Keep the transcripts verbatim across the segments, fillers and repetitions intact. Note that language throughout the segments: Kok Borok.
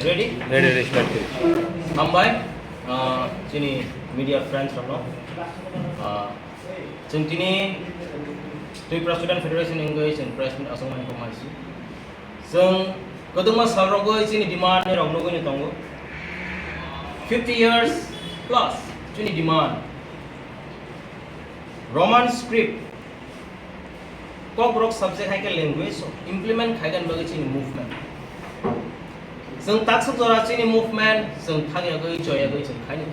Ready? Ready, ready, start. Hambai, ah, chini media friends rokno. Ah, chwng tini Tripura Student Federation wngwi chwng press meet aswk mani kok maisi. Chwng kwdwkma sal rogwi chini demand ni rok nugwi no tongo. Fifty years plus chini demand. Roman script, Kokborok subject hai khe language o implement khaigani bagwi chini movement. Chwng taksuk jora chini movement chwng thang yagwi choi yagwi chwng khaini.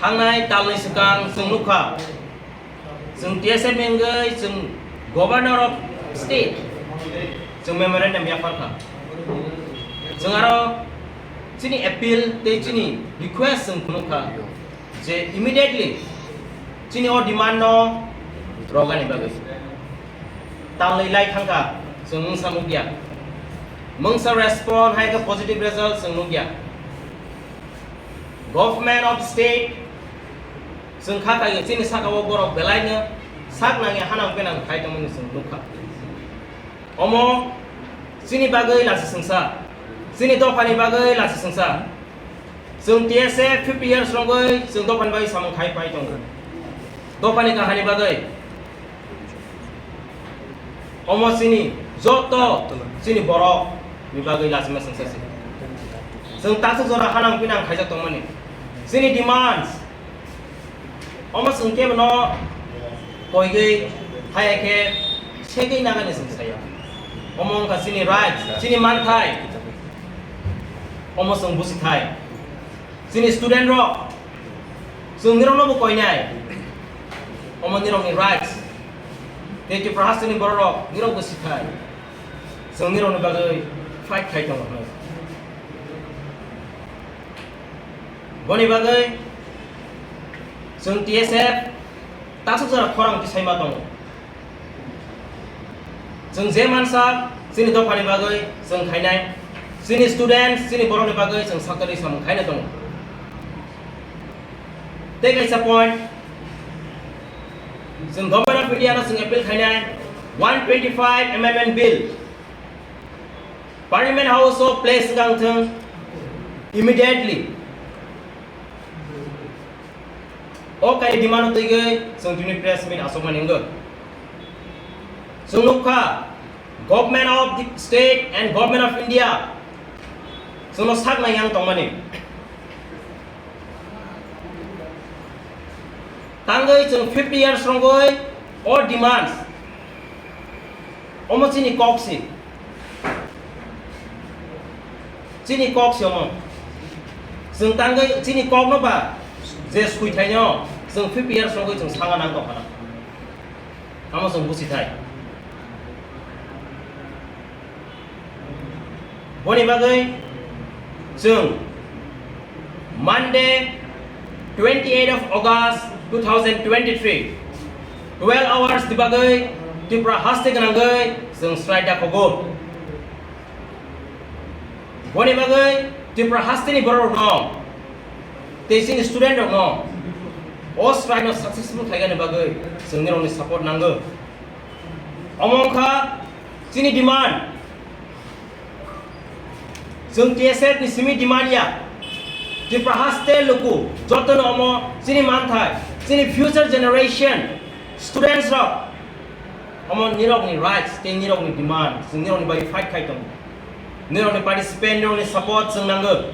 Thangnai talni swkang chwng nukha, chwng T S F ni wngwi chwng Governor of State chwng memorandum yapharkha. Chwng aro chini appeal tei chini request chwng phunukha. Je immediately chini o demand no rogani bagwi. Talwi lai thangkha, chwng mungsa nukya. Mungsa respond hai khe positive result chwng nukya. Government of state chwng kha kaiwi chini saka o borok belai no sak nangya hanang penang khai tongmani chwng nukha. Omo chini bagwi lachi swngsa, chini dophani bagwi lachi swngsa. Chwng T S F fifty years rogwi chwng dophani bagwi samung khai pai tongo. Dophani kahani bagwi omo chini joto chini borok ni bagwi lachima swngsa se. Chwng taksuk jora hanang pinang khaijak tongmani. Chini demands omo chwng kebo no koigwi haya khe segwi nangani chwng saya. Omo wngkha chini rights, chini manthai. Omo chwng busi thai. Chini student rok, chwng nirok no bo koinai. Omo nirok ni rights. Tei Tripura hasteni borok rok nirok bo si thai. Chwng nirok ni bagwi fight khai tongo hwnwi. Boni bagwi chwng T S F taksuk jora khorang tisai ma tongo. Chwng je mansa chini dophani bagwi chwng khainai, chini students, chini borokni bagwi chwng saktori samung khaina tongo. Tei kaisa point, chwng Government of India no chwng appeal khainai, one twenty-five Amendment Bill Parliament House o place wngthwng immediately. O kaini demand no twiwi chwng tini press meet aswkmani wngwi. Chwng nukha, Government of the State and Government of India chwngno sak nai yang tongmani. Tangwi chwng fifty years rogwi o demands, omo chini kok si. Chini kok si omo. Chwng tangwi chini kokno ba je swithaino chwng fifty years rogwi chwng sanga nang tongkha na. Amo chwng busi thai. Boni bagwi chwng Monday, twenty-eight of August two thousand twenty-three, twelve hours ni bagwi Tripura haste gwnangwi chwng strike da khogo. Boni bagwi Tripura hasteni borok rokno tei chini student rokno o strike no successful khaigani bagwi chwng nirokni support nango. Omo wngkha chini demand. Chwng T S F ni simi demand ya. Tripura haste luku jotono omo chini manthai, chini future generation students rok omo nirokni rights tei nirokni demand, chwng nirokni bagwi fight khai tongo. Nirokni participant, nirokni support chwng nango.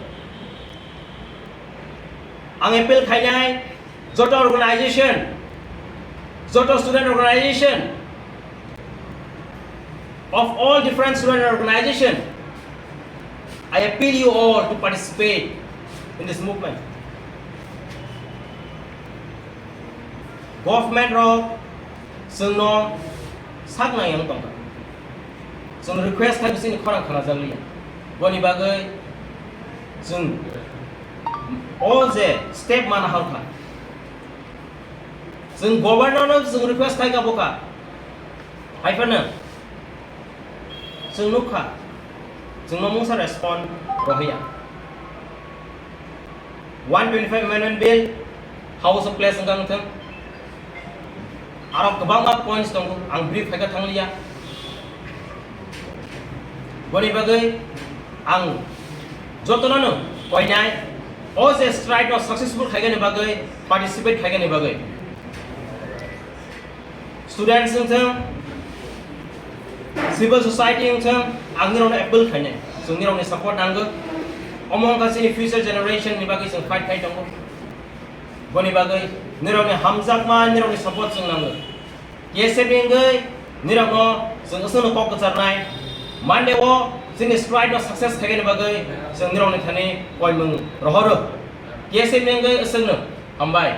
Ang appeal khainai joto organization, joto student organization of all different student organization, I appeal you all to participate in this movement. Government rok chwngno sak nai yang tongkha. Chwng request khai bisini khorang khana jagli. Boni bagwi chwng o je step mana hor kha. Chwng governor no chwng request khai ka boka. Hai phano chwng nukha. Chwngno mungsa respond rohya. One twenty-five Amendment Bill House of Place wngkha wngthang. Aro kwbangma points tongo, ang brief khaikha thangliya. Boni bagwi ang Jotono no koinai o je strike no successful khaigani bagwi, participate khaigani bagwi. Students wng thung, civil society wng thung, ang nirokno appeal khainai. Chwng nirokni support nango. Omo wngkha chini future generation ni bagwi chwng fight khai tongo. Boni bagwi nirokni hamjakma, nirokni support chwng nango. K S F ni wngwi nirokno chwng aswkno kok kwcharnai. Monday o chini strike no success khaigani bagwi chwng nirokni thani koimung rohoro. K S F ni wngwi aswkno hambai.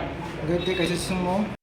Hwnkhe tei kaisa swngmung.